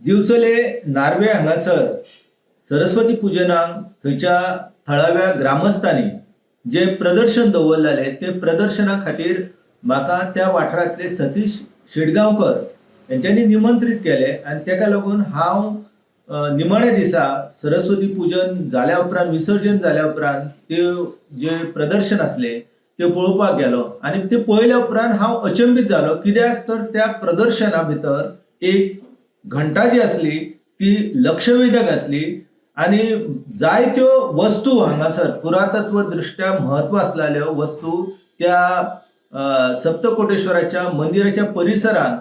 दिवचले Norway हांगासर सरस्वती पुजनाक थंयच्या थळाव्या ग्रामस्थांनी जें प्रदर्शन दवरलेलें तें प्रदर्शना खातीर म्हाका त्या वाठारांतले सतीश शेटगांवकर हेंच्यांनी निमंत्रीत केलें आनी तेका लागून हांव निमाण्या दिसा सरस्वती पुजन जाल्या उपरांत, विसर्जन जाल्या उपरांत त्यो जें प्रदर्शन आसलें तें पळोवपाक गेलो आनी तें पळयल्या उपरांत हांव अचंबीत जालो. कित्याक तर त्या प्रदर्शना भितर एक घंटा जी आसली ती लक्षवेधक आसली आनी जायत्यो वस्तू हांगासर पुरातत्व दृश्ट्या म्हत्व आसलेल्यो वस्तू त्या सप्तकोटेश्वराच्या मंदिराच्या परिसरांत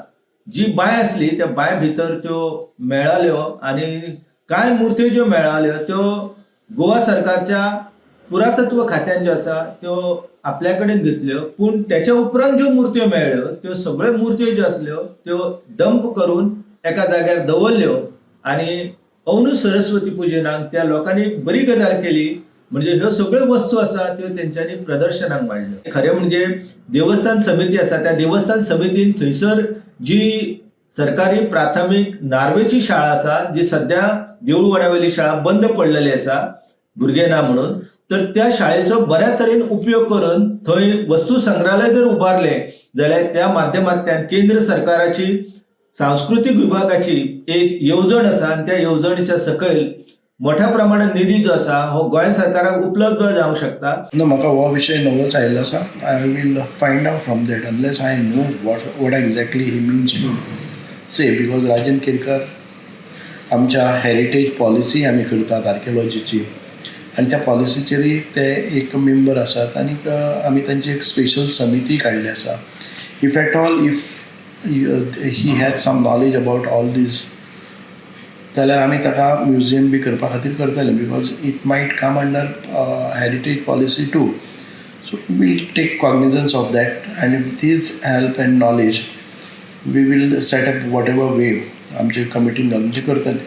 जी बांय आसली त्या बांय भितर त्यो मेळाल्यो आनी कांय मुर्त्यो ज्यो मेळाल्यो त्यो गोवा सरकारच्या पुरातत्व खात्यान ज्यो आसा त्यो आपल्या कडेन घेतल्यो. पूण त्याच्या उपरांत ज्यो मुर्त्यो मेळ्ळ्यो त्यो सगळ्यो मुर्त्यो ज्यो आसल्यो त्यो डंप करून एका जाग्यार दवरल्यो आनी अंदू सरस्वती पुजनाक त्या लोकांनी बरी गजाल केली, म्हणजे ह्यो सगळ्यो वस्तू आसा त्यो तेंच्यांनी प्रदर्शनाक मांडल्यो. खरें म्हणजे देवस्थान समिती आसा त्या देवस्थान समितीन थंयसर जी सरकारी प्राथमीक नार्वेची शाळा आसा, जी सद्या देऊळवाड्यावयली शाळा बंद पडलेली आसा भुरगे ना म्हणून, तर त्या शाळेचो बऱ्या तरेन उपयोग करून थंय वस्तू संग्रहालय जर उबारलें जाल्यार त्या माध्यमांतल्यान केंद्र सरकाराची सांस्कृतीक विभागाची एक येवजण आसा आनी त्या येवजणेच्या सकयल मोठ्या प्रमाणात निधी जो आसा हो गोंय सरकाराक उपलब्ध जावंक शकता. ना, म्हाका हो विशय नवोच आयिल्लो आसा. I will find out from that unless I know what exactly he means to say, because Rajan Kerkar आमच्या हेरिटेज पॉलिसी आमी करतात आर्किओलॉजीची आनी त्या पॉलिसीचेरय ते एक मेंबर आसात आनीक आमी तांची एक स्पेशल समिती काडली आसा. If at all if he has some knowledge about all these जाल्यार आमी ताका म्युझियम बी करपा खातीर करतले, because it might come under heritage policy too. So we'll take cognizance of that and with his help and knowledge we will set up whatever way आमचे कमिटीन घालून ते करतले.